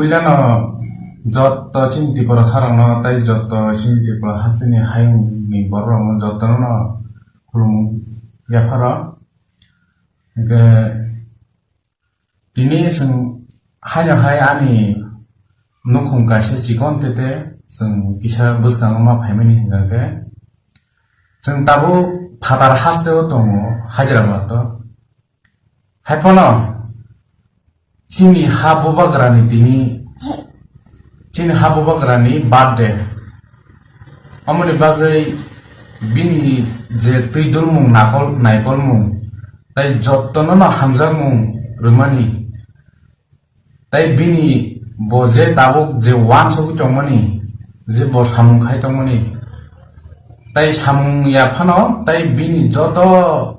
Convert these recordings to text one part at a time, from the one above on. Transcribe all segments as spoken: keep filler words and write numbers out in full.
Puilano jotto chini Tripura harokno tei jotto chini Tripura hasteni hayungni bororokno jottono khulumung yapharo. Hingke tini chwng haino hai ani nukhung kaisa chikon tete chwng kisa bwskango ma phaimani hingkhe chwng tabuk phatar hasteo tongo Hyderabad o. Hai phano chini ha bubagrani tini, chini ha bubagrani birthday. Amoni bagwi bini je twi dulmung nakol, naikolmung, tai jottono no hamjakmung rwmani. Tai bini bo je tabuk je wansugwi tongmani, je bo samung khai tongmani, tai samung ya phano, tai bini joto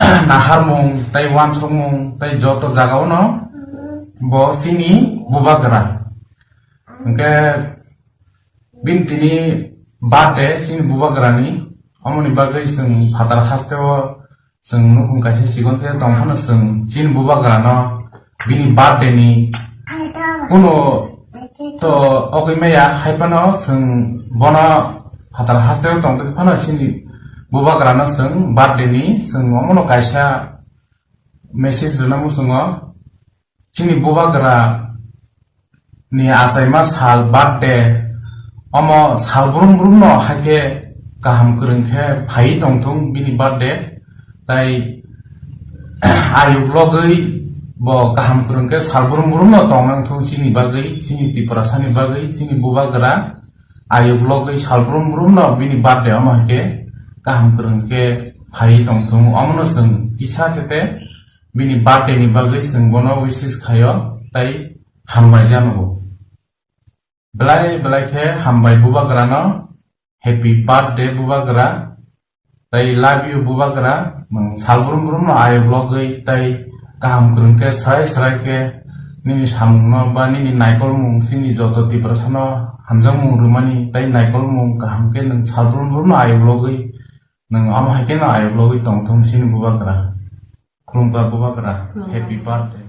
naharmung, tai wansukmung, tai joto jagao no bo chini bubagra. Hingke bini tini birthday chini bubagrani, amoni bagwi chwng phatar hasteo chwng nukhung kaisa chikon khe tong phano chwng chini bubagrano bini birthday ni kuno to ogwi maya hai phano chwng bono phatar hasteo tong phano chini bubagrano chwng birthday ni chwng omono kaisa message rwna muchungo. Chini bubagra ni achaima sal birthday, omo sal brum brum no haikhe kaham kwrwng khe phaiwi tongthung bini birthday, tai ayuk logwi bo kaham kwrwng khe sal brum brum no tong nang thung chini bagwi, chini Tiprasa ni bagwi, chini bubagra ayuk logwi sal brum brum no bini birthday omo haikhe kaham kwrwng khe phaiwi tongthung, omono chwng kisa tete bini birthday ni bagwi chwng bono wishes khaio, tai hambai janogo. Belai belai khe hambai bubagrano, happy birthday bubagra, tai love you bubagra, nwng sal brum brum no ayuk logwi tai kaham kwrwng khe srai srai khe nini samung no ba nini naikolmung chini joto Tiprasa no hamjakmung rwmani tai naikolmung kaham khe nwng sal brum brum no ayuk logwi nwng omo hai khe no ayuk logwi tongthung chini bubagra. Khulumkha bubagra, happy birthday.